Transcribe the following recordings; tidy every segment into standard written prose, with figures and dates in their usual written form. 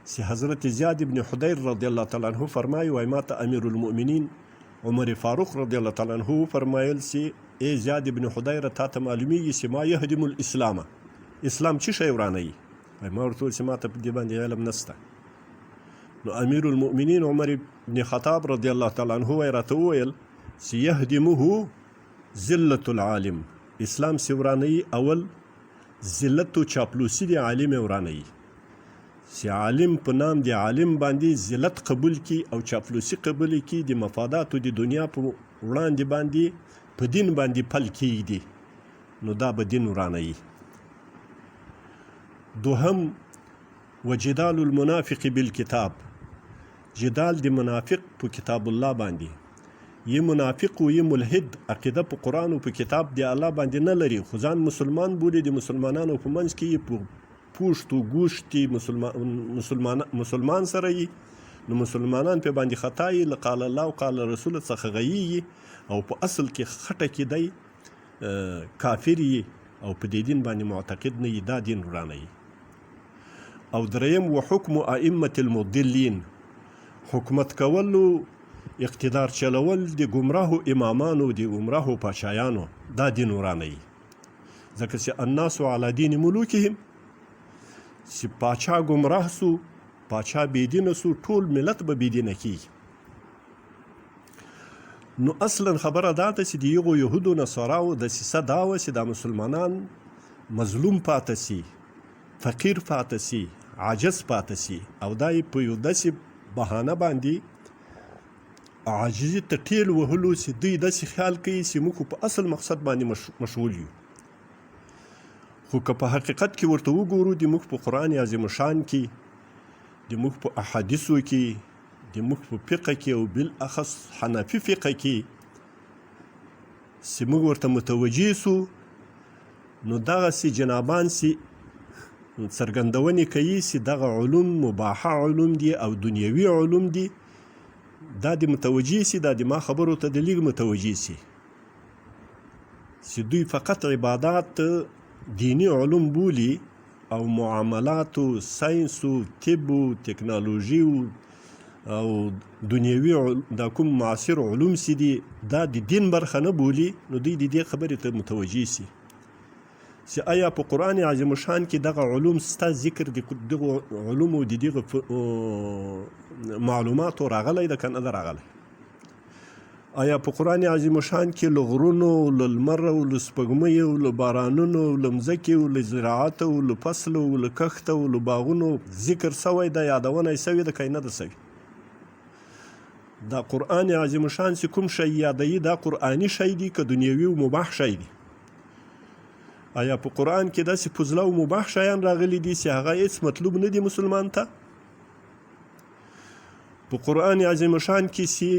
چې حضرت زیاد ابن حدیر رضی الله تعالی عنه فرمایي، وای ماته امیر المؤمنین عمر فاروق رضی الله تعالی عنه وفرمایل چې ای زیاد ابن حدیره، تا ته معلومیږي چې ما یهدم الاسلام، اسلام چی شی ورانوي؟ وای ما ورته وویل چې ماته په دې باندې علم نشته. نو امیر المؤمنین عمر ابن خطاب رضی الله تعالی عنه وای راته وویل چې یهدمه ذلت العالم، اسلام سی ورانوي اول ذلت او چاپلوسی دی عالم ورانوي، چې عالم په نام د عالم باندې ذلت قبول کی او چاپلوسی قبول کی، د مفاداتو د دنیا په وړاندې باندې په دین باندې پل کیږدي، نو دا به دین ورانوي. دوهم، وجدال المنافق بالکتاب، جدال د منافق په کتاب الله باندې، یی منافق او یی ملحد، عقیده په قرآن او په کتاب د الله باندې نه لري، خو ځان مسلمان بولي، د مسلمانانو په منځ کې یې په پوښت او ګوشت مسلمان مسلمان سره یي، نو مسلمانان په باندې خطا یي، له قال الله او قال رسول څخه غیږي او په اصل کې خټه کې دی کافر یي او په دې دین باندې معتقد نه یي، دا دین ورانوي. او دریم، وحکم ائمه المضلین، حکومت کولو اقتدار چلول د ګمراهو امامانو، د ګمراهو پاچایانو، دا دین ورانوي، ځکه چې الناس علی دین ملوکهم، چې پاچا ګمراه سو، پاچا بې دینه سو، ټول ملت به بې دینه کیږي. نو اصلا خبره دا ده چې د یغو یهودو نصاراو دسیسه دا وه چې دا مسلمانان مظلوم پاته سي، فقیر پاته سي، عاجز پاته سي، او دا یې په یو داسې بهانه باندې عاجزي ته ټیل وهلو چې دوی داسې خیال کوي چې موږ په اصل مقصد باندې مشغول یو. خو که په حقیقت کې ورته وګورو، د موږ په قرآن عظیم شان کې، د موږ په احادیثو کې، د موږ په فقه کې او بالاخص حنفي فقه کې چې موږ ورته متوجه سو، نو دغسې جنابان چې څرګندونې کوي چې دغه علوم مباحه علوم دي او دنیوي علوم دي، دا د متوجه سي، دا د ما خبرو ته د لیږ متوجه سي چې دوی فقط عبادات دیني علوم بولي او معاملات او ساينس او طب او تکنالوژي او دنیوي دا کوم معاصر علوم سي دي دا د دین برخه نه بولي، نو دوی د دې خبرې ته متوجه سي چې آیا په قرآن عظیم الشان کې دغه علوم سته، ذکر د دغو علومو د دغه معلوماتو راغلی ده که نه ده راغلی؟ آیا په قرآن عظیم الشان کې له غرونو، له لمر او له سپوږمۍ او له بارانونو او له مځکې او له زراعت او له فصل او له کښت او له باغونو ذکر سوی ده، یادونه یې سوې ده که نه ده سوې؟ دا قرآن عظیم الشان چې کوم شی یادوي دا قرآني شی دی که دنیوي او مباح شی دی؟ آیا په قرآن کې داسې فضله او مباح شیان راغلي دي چې هغه هیڅ مطلوب نه دي مسلمان ته؟ په قرآن عظیم شان کې چې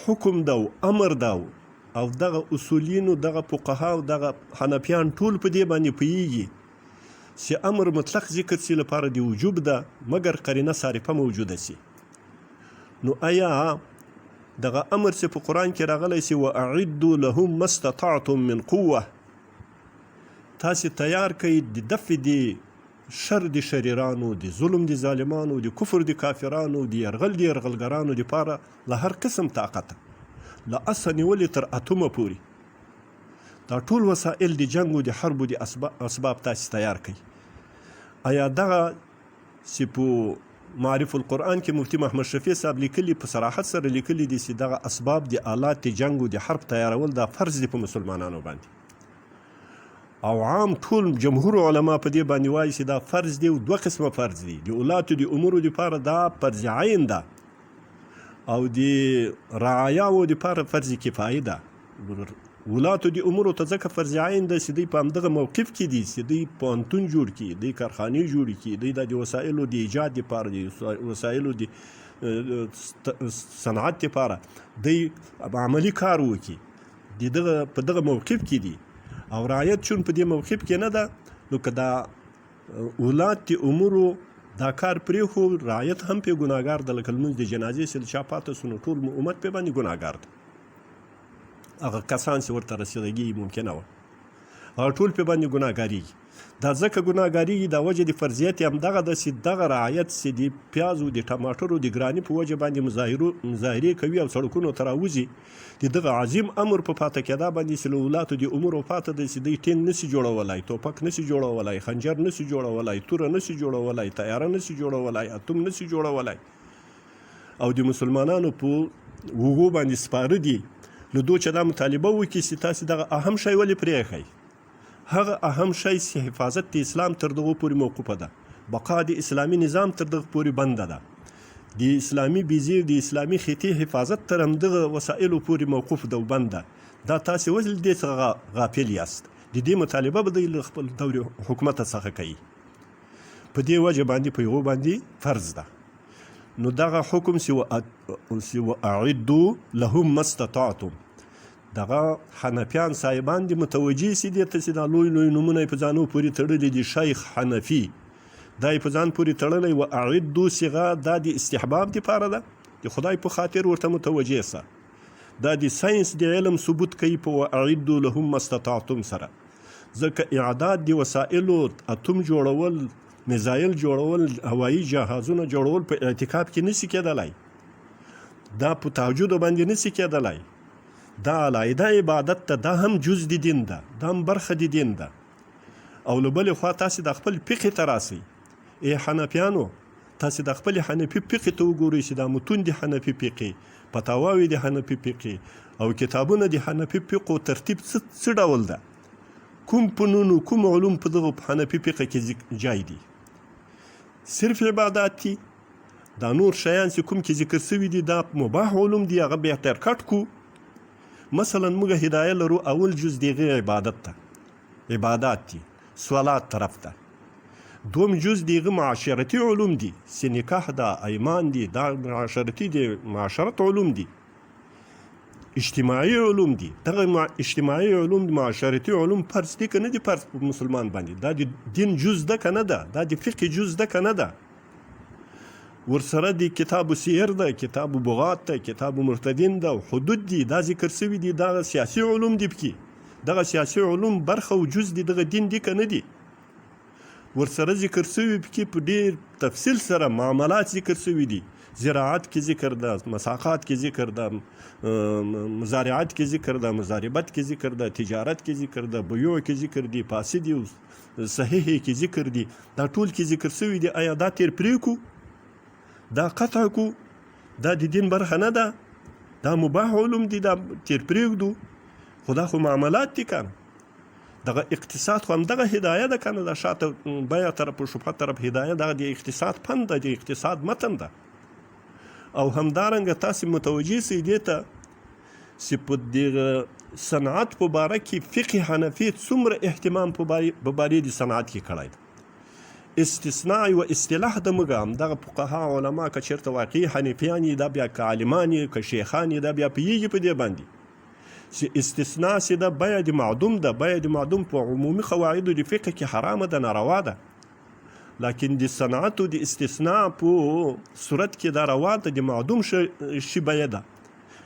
حکم ده او امر ده او دغه اصولین او دغه فقها او دغه حنفیان ټول په دې باندې پوهیږي چې امر مطلق ذکر سي لپاره د وجوب ده مګر قرینه صارفه موجوده سي، نو آیا دغه امر چې په قرآن کې راغلی چې واعدوا لهم ما استطعتم من قوه، تاسې تیار کړئ د دفع د شر د شریرانو، د ظلم د ظالمانو، د کفر د کافرانو، د یرغل د یرغلګرانو دپاره له هر قسم طاقته، له اسه نیولې تر اتومه پورې دا ټول وسایل د جنګ او د حربو د اسباب تاسې تیار کړئ. آیا دغه چې په معارف القرآن کې مفتي محمد شفیع صاحب لیکلي، په صراحت سره لیکلي دي چې دغه اسباب د آلات د جنګ او د حرب تیارول دا فرض دي په مسلمانانو باندې، او عام ټول جمهور علما په دې باندې وایي چې دا فرض دی او دوه قسمه فرض دي، د اولاتو د امورو دپاره دا فرض عین ده او د رعایاو دپاره فرض کفایي ده. ولاتو د امورو ته ځکه فرض عین ده چې دوی په همدغه موقف کې دي چې دوی پوهنتون جوړ کړي، دوی کارخانې جوړې کړي، دوی د وسایلو د ایجاد دپاره، د وسایلو د صنعت دپاره دوی عملي کار وکړي، د دغه په دغه موقف کې دي. او رعایت چون په دې موقف کې نه ده، نو که دا اولاد د امورو دا کار پرېښو رعایت هم پې ګناهګار ده، لکه لمونځ د جنازې چې له چا پاته سو نو ټول امت پې باندې ګناهګار ده، هغه کسان چې ورته رسیدګي ممکنه وه هغه ټول پې باندې ګناهګاریږي. دا ځکه ګناهګاریږي، دا وجه د فرضیت یې همدغه ده چې دغه رعایت چې د پیازو، د ټماټرو د ګراني په وجه باندې مظاهرې کوي او سړکونو ته راوځي، د دغه عظیم امر په پاته کېدا باندې چې له ولاتو د امورو پاته دی چې دی ټینګ نشي جوړولای، توپک نشي جوړولای، خنجر نشي جوړولای، توره نشي جوړولای، طیاره نشي جوړولای، اتوم نشي جوړولای او د مسلمانانو په اوږو باندې سپاره دي، له دوی چې دا مطالبه وکړي چې تاسې دغه اهم شی ولې پرېښی؟ هغه اهم شی چې حفاظت د اسلام تر دغو پورې موقوفه ده، بقا د اسلامي نظام تر دغه پورې بنده ده، د اسلامي بیزې د اسلامي خطې حفاظت تر همدغه وسایلو پورې موقوف ده او بند ده، دا تاسې ولې له دې څخه غافل یاست؟ د دې مطالبه به دی له خپل دور حکومت څخه کوي. په دې وجه باندې په هغو باندې فرض ده. نو دغه حکم چې واعدو لهم ما استطعتم، دغه حنفیان صاحبان دې متوجه سي دې ته چې دا لوی لوی نومونه یې په ځانو پورې تړلي دي، شیخ حنفي دا یې په ځان پورې تړلی و اعدو صیغه دا د استحباب دپاره ده، د خدای په خاطر ورته متوجه سه. دا د ساینس د علم ثبوت کوي په و اعدو لهم ما استطعتم سره، ځکه اعداد د وسایلو، اتوم جوړول، میزایل جوړول، هوایي جهازونه جوړول په اعتکاف کې نسی کېدلای، دا په تهجد باندې نسی کېدلای. دا علايده عبادت ته دا هم جز د دین ده، دا هم برخه د دین ده. او له بلې خوا تاسې د خپل فقې ته راسئ، ای حنفیانو، تاسې د خپل حنفي فقې ته وګورئ چې دا متون د حنفي فقې، فتاواوې د حنفي فقې او کتابونه د حنفي فقو ترتیب څه ډول ده، کوم فنون کوم علوم په دغه حنفي فقه کې جای دي؟ صرف عبادات دي؟ دا نور شیان چې کوم کې ذکر شوي دي دا مباح علوم دي، هغه بیا تر کټ کو. مثلا موږ هدایه لرو، اول جز دی غیر عبادت ته، عبادات دي، صلات طرف ته. دوم جز دی غ معاشرتي علوم دي، چې نکاح ده، ایمان دي، دا معاشرتي دي، معاشرت علوم دي، اجتماعي علوم دي. دغه اجتماعي علوم، معاشرتي علوم فرض دي که نه دي فرض په مسلمان باندې؟ دا د دین جز ده که نه ده؟ دا د فقه جز ده که نه ده؟ ورسره د کتاب سیر ده، کتاب بغات ده، کتاب مرتدین ده، حدود دي، دا ذکر سوي دي. دغه سیاسي علوم دي پکې، دغه سیاسي علوم برخه او جز دي دغه دین دي که نه دي؟ ورسره ذکر سوي پکې په ډیر تفصیل سره معاملات ذکر سوي دي، زراعت کې ذکر ده، مساقات کې ذکر ده، مزارعت کې ذکر ده، مضاربت کې ذکر ده، تجارت کې ذکر ده، بیوع کې ذکر دي، فاسد او صحیح کې ذکر دي، دا ټول کې ذکر سوي دي. آیا دا تیر پرې کو، دا قطع کو، دا د دین برخه نه ده، دا مباح علوم دي، دا تیر پرېږدو؟ خو دا خو معاملات دي که نه، دغه اقتصاد خو همدغه هدایه ده که نه، دا شاته بیع طرف او شبهه طرف هدایه، دغه د اقتصاد فن ده، د اقتصاد متن ده. او همدارنګه تاسې متوجه سئ دې ته چې په دغه صنعت په باره کې فقه حنفي څومره اهتمام په بارې د صنعت کې کړی ده. استثناء و اصطلاح د موږ همدغه فقها علما که چېرته واقعي حنفیان یي، دا بیا که عالمان یي که شیخان یي، دا بیا پوهېږي په دې باندې چې استثناء چې ده بیع د معدوم ده، بیع د معدوم په عمومي قواعدو د فقه کې حرامه ده، ناروا ده، لکن د صنعت او د استثناء په صورت کې دا روا ده، د معدوم شي بیع ده.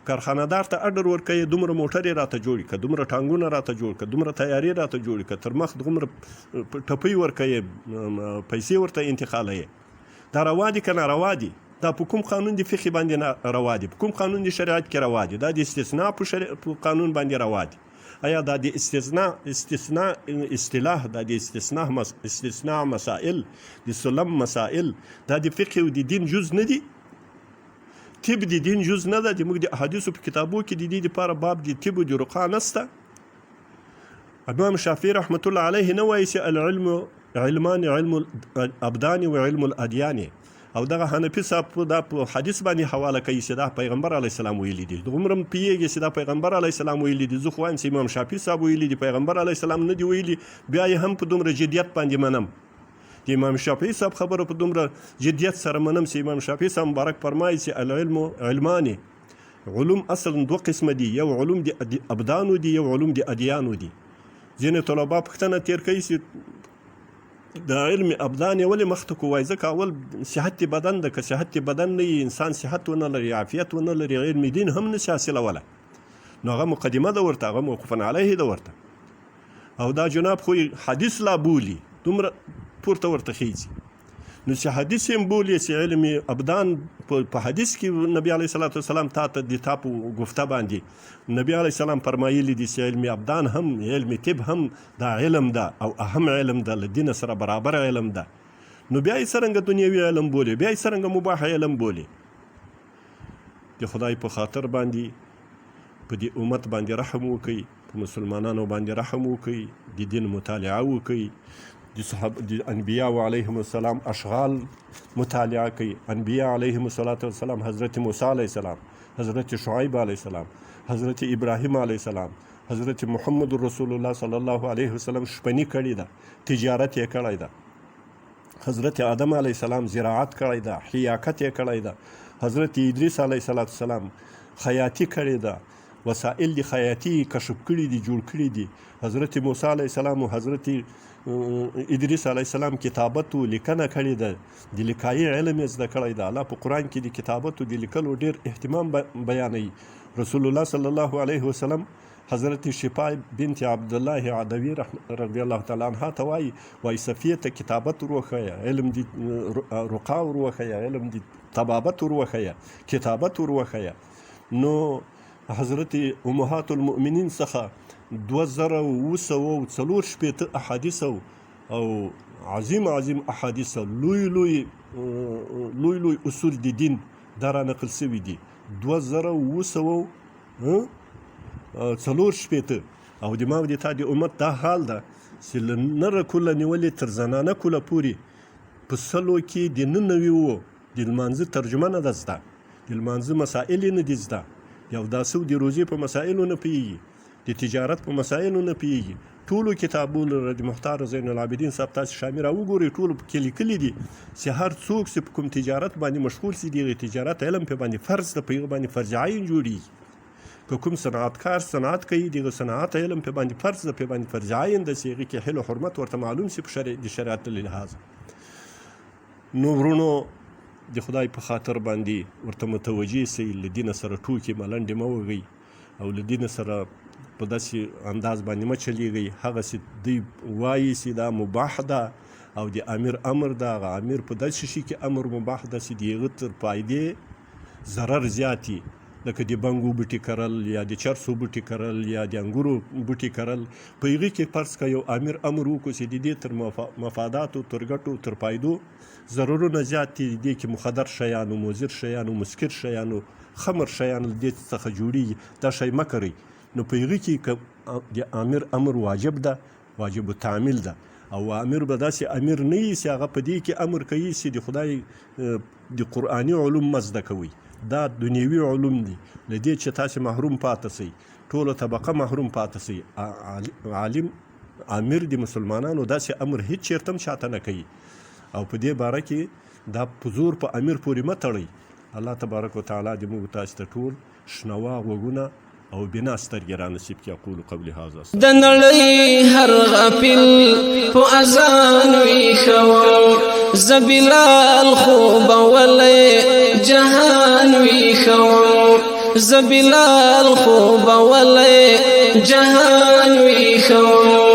کارخانهدار ته اډر ورکوي، دومره موټرې راته جوړې که، دومره ټانګونه راته جوړ که، دومره تیارې راته جوړې که، تر مخ دومره ټپۍ ورکوي، پیسې ورته انتقالوي، دا روا دي که ناروا دي؟ دا په کوم قانون د فقې باندې روا دي؟ په کوم قانون د شریعت کې روا دي؟ دا د استثناء په قانون باندې روا دي. آیا دا د استثناء اصطلاح، دا د استثناء مسائل، د سلم مسائل، دا د فقې او د دین جز نه دي؟ طب د دین جز نه ده؟ د موږ د احادیثو په کتابو کې د دې دپاره باب د طب او د رقا نسته. امام شافعي رحمت الله علیه نه وایي چې العلم علمان، علم الابدان و علم الادیان، او دغه حنفي صاحب دا په حدیث باندې حواله کوي چې دا پیغمبر علیه السلام ویلي دي. دومره هم پوهېږي چې دا پیغمبر علیه السلام ویلي دي، زه خو وایم چې امام شافعي صاحب ویلي دي، پیغمبر علیه السلام نه دي ویلي، بیا یې هم په دومره جدیت باندې منم. د امام شافعي صاحب خبره په دومره جدیت سره منم چې امام شافعي صاحب مبارک فرمایي چې العلم علمان، علوم اصلا دوه قسمه دي، یو علوم د ابدانو دي، یو علوم د ادیانو دي. ځینې طلبا پوښتنه تېر کوي چې د علم ابدان یې ولې مخته کو؟ وایي ځکه اول صحت بدن ده، که صحت بدن نه وي انسان صحت ونه لري، عافیت ونه لري، علم دین هم نشي حاصلولی، نو هغه مقدمه ده ورته، هغه موقوفا علیه ده ورته. او دا جناب خو حدیث لا بولي، دومره پورته ورته خېږي. نو چې حدیث یې بولي چې علم ابدان په حدیث کې نبی علیه الصلاة والسلام تا ته د تا په ګفته باندې نبی علیه السلام فرمایلي دي چې علم ابدان هم علم طب هم دا علم ده او اهم علم ده، له دینه سره برابر علم ده. نو بیا یې څرنګه دنیوي علم بولي، بیا یې څرنګه مباح علم بولي؟ د خدای په خاطر باندې په دې امت باندې رحم وکړئ، په مسلمانانو باندې رحم وکړئ، د دین مطالعه وکړئ، د صحاب د انبیاء علیهم السلام اشغال مطالعه کړئ. انبیاء علیهم السلام حضرت موسی علیه السلام، حضرت شعیب علیه السلام، حضرت ابراهیم علیه السلام، حضرت محمد رسول الله صلی الله علیه وسلم شپني کړې ده، تجارت یې کړی ده. حضرت آدم علیه السلام زراعت کړی ده، حیاکت یې کړی ده. حضرت ادریس علیه السلام خیاطي کړې ده، وسایل د خیاطي کشف کړي دي، جوړ کړي دي. حضرت موسی علیه السلام او حضرت ادریس علیه السلام کتابت او لیکنه کړې ده، د لیکایي علم یې زده کړی ده. الله په قرآن کې د کتابت او د لیکلو ډېر اهتمام بیانوي. رسول الله صلی الله علیه وسلم حضرت شفا بنت عبدالله عدوي رضی الله تعالی عنها ته وایي، وایي صفیې ته کتابت ور وښیه، علم د رقا ور وښیه، علم د طبابت ور وښیه، کتابت ور وښیه. نو حضرت امهات المؤمنین څخه 2764 احادیث او عظیم عظیم احادیث، لوی لوی لوی لوی اصول د دین دا را نقل سوي دي، 2764. او د ما او د تا د امت دا حال ده چې له نره کوله نیولې تر زنانه کوله پورې په سلو کې د 99 وو د لمانځه ترجمه نه ده زده، د لمانځه مسائل یې نه دي زده، د اوداسه او د روزې په مسائلو نه پوهېږي، د تجارت په مسائلو نه پوهېږي. ټولو کتابونو لره د محتار زین العابدین صاحب تاسې شامي را وګورئ، ټولو پکې لیکلي دي چې هر څوک چې په کوم تجارت باندې مشغول سي، دغه تجارت علم په باندې فرض ده، په هغه باندې فرض عین جوړېږي. که کوم صنعتکار صنعت کوي، دغه صنعت علم په باندې فرض ده، په باندې فرض عین ده چې هغې کې حل او حرمت ورته معلوم سي په د شریعت له لحاظه. نو وروڼو د خدای په خاطر باندې ورته متوجه سئ، له دینه سره ټوکې ملنډې مه وهئ او له دینه سره په داسې انداز باندې مه چلېږئ. هغسې دوی وایي چې دا مباح ده او د امیر امر ده، هغه امیر په داسې شي کې امر مباح ده چې د هغه تر فایدې ضرر زیات وي، لکه د بنګو بوټي کرل یا د چرسو بوټي کرل یا د انګورو بوټي کرل. په هغې کې فرض که یو امیر امر وکړو چې د دې تر مفاداتو، تر ګټو، تر فایدو ضررونه زیات دي، دې کې مخدر شیانو، مضر شیانو، مسکر شیانو، خمر شیان له دې څخه جوړېږي، دا شی مه کرئ. نو په هغې کې که د امیر امر واجب ده، واجب التعمیل ده، او امیر به داسې امیر نه وي چې هغه په دې کې امر کوي چې د خدای د قرآني علوم مه زده کوئ، دا دنیوي علوم دي، له دې چې تاسې محروم پاته سئ، ټوله طبقه محروم پاته سئ. عالم امیر د مسلمانانو داسې امر هیڅ چېرته هم چاته نه کوي. او په دې باره کې دا په زور په امیر پورې مه تړئ. الله تبارک وتعالی دې موږ تاسې ته ټول شنوا غوږونه او بنا سترګې را نصیب کړي. اقول قولي هذا. د نړۍ هر غافل په اذان ویښوم، زه بلال خوبولی جهان ویښوم، زه بلال خوبولی جهان ویښوم.